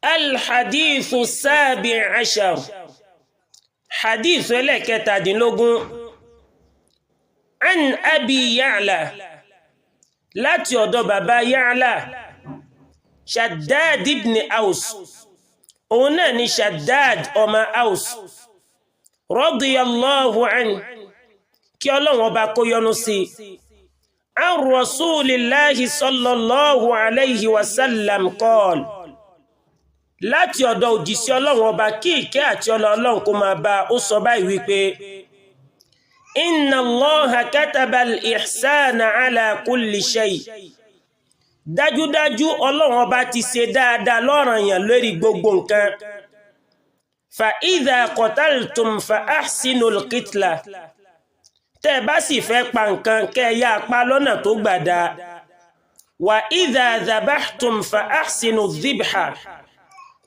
Alhadithu sábì ashar, hadith ẹlẹ́kẹtàdínlógún. An Abi Ya'la, láti ọ̀dọ̀ bàbá Ya'la, Shaddad ibn Aus, òun náà ni Shaddad ọmọ Aus, radiyallahu anhu, kí Ọlọ́run ọba kó yọ́nú sí i. An rasulillahi sallallahu alayhi wa sallam qala, láti ọ̀dọ̀ òjìṣẹ́ Ọlọ́run ọba, kí ìkẹ́ àti ọlá Ọlọ́run kó máa bá, ó sọ báyìí wípé: "Inna Allaha kataba al-ihsana ala kulli shay." Dájúdájú, Ọlọ́run ọba ti ṣe dáadáa lọ́ranyàn lórí gbogbo nǹkan. "Fa idha qataltum fa ahsinu al-qitla." Tẹ́ ẹ bá sì fẹ́ pa nǹkan, kẹ́ ẹ yá pa lọ́nà tó gbà dáa. "Wa idha dhabahtum fa ahsinu dhibha."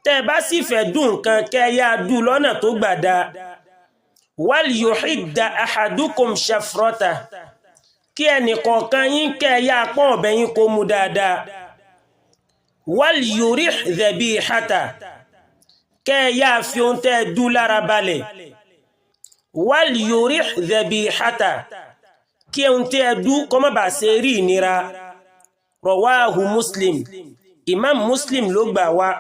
Tẹ́ ẹ bá sì fẹ́ dùn nǹkan, kẹ́ ẹ yá dùn lọ́nà tó gbà dáa. "Wal yuhidda ahadukum shafrata." Kí ẹnì kọ̀ọ̀kan yín kẹ́ ẹ yá pọ́n ọ̀bẹ yín kó mú dáadáa. "Wal yurih dhabihata." Kẹ́ ẹ yá fi ohun tẹ́ ẹ dú lára balẹ̀. "Wal yurih dhabihata." Kí ohun tẹ́ ẹ dú kó má bàa ṣe rí ìnira. Rawahu Muslim, Imam Muslim ló gbà wá.